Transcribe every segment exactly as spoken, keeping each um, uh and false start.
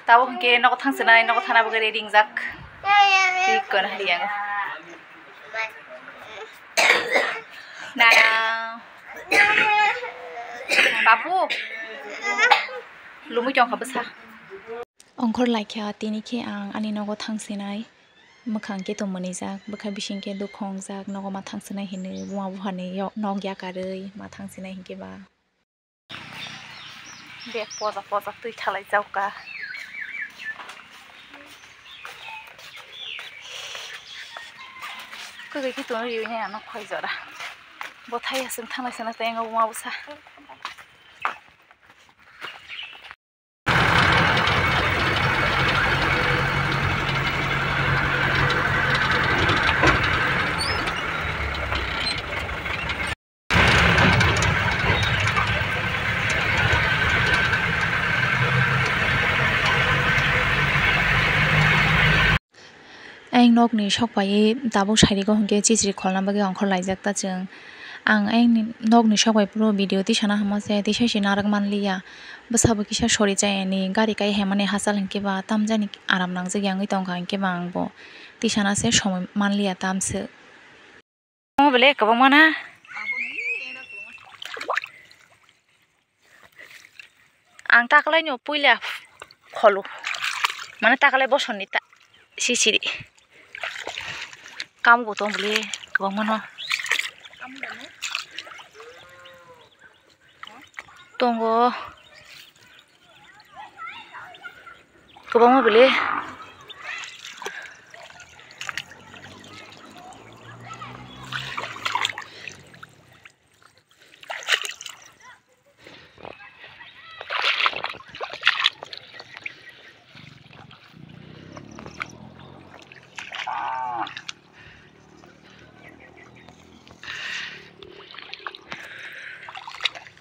Tabuk hwnkhe nogo thangsinai, nogo thana bagwi ready wngjak. Twi kono hari ang. Nana. Bapu. Lumui tongkha bwsa. Ongkhor laikha, tini khe ang ani nogo thangsinai. Mwkhang khe tong mwnwijak, bwkha bising khe dukhu wngjak, nogo ma thangsinai hinwi buma buphani nok yakarwi ma thangsinai hinkhe ba. Bek poja poja twi thalaijak ka. Kwrwi khe tongwi rwui nai ano khoi jora. Bo thai aswk thanglai sana tei wngo buma bwsa. Ayang nokni sok paiwi tabuk sairigo hwnkhe chichiri kholna bagwi ongkhor laijak ta chwng. Ang ayang nokni sok bai phuru video tisana hamo se tisa se narwk manliya. Bwsabo kisa sori chayani gari kai haimani hachal hinkhe ba tamjani aram nangjak ya wngwi tongkha hinkhe ba ang bo tisana se somoi manliya tamswk. Omo belai kwbangma na. Ang taklaino puila kholo. Mane taklai bosonni ta sisiri. Kamu bo tong bole kwbangma no. Tongo. Kwbangma bele.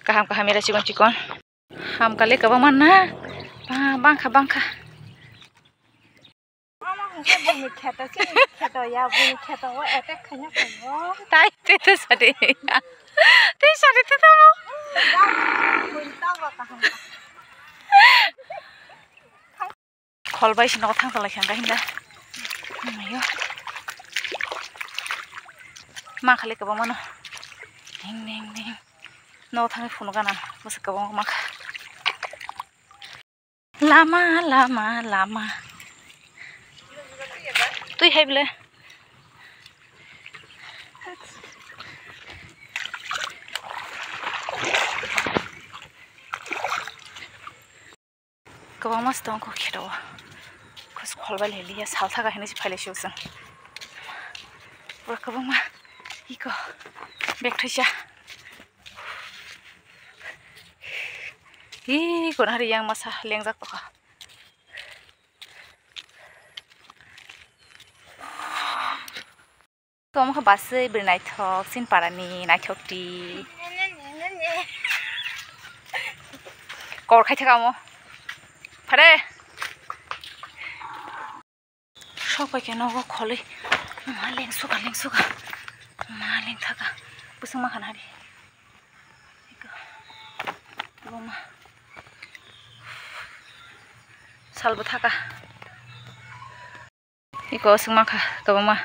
Kaham kaham era chikon chikon. Ham kale kwbangma na. Ba-, bangkha, bangkha. Mama hwnkhe bini kheto, chini kheto ya, bini kheto o attack khaina khaio. Tai, tai, tai sadi. Tai sadi, tai tamo. Bini tokla kaham. Khol bai se nogo thang tonglaikha hinda. Mayo. Ma khale kwbangma no. Ding, ding, ding. Nogo thangwi phunukgana. Bwswk kwbangma ma kha. Lama, lama, lama. Twi hai bwle. Kwbangma se tongo khe o. Khos khol bai le liya sal thaga hinwi se phai lai sio chwng. Pura kwbangma iko bek thaisa. Hi kono hari yang masa lengjak tokha. Tamo khe baswi bwrwi naithok, chini parani naithok ti. Kor khai thaka omo. Phare. Sok pai khe nogo kholwi. Ma leng suka, leng suka. Ma leng thaka. Bwswk ma khan hari. Iko. Buma. Salbo thaka. Iko swngma kha kwbangma.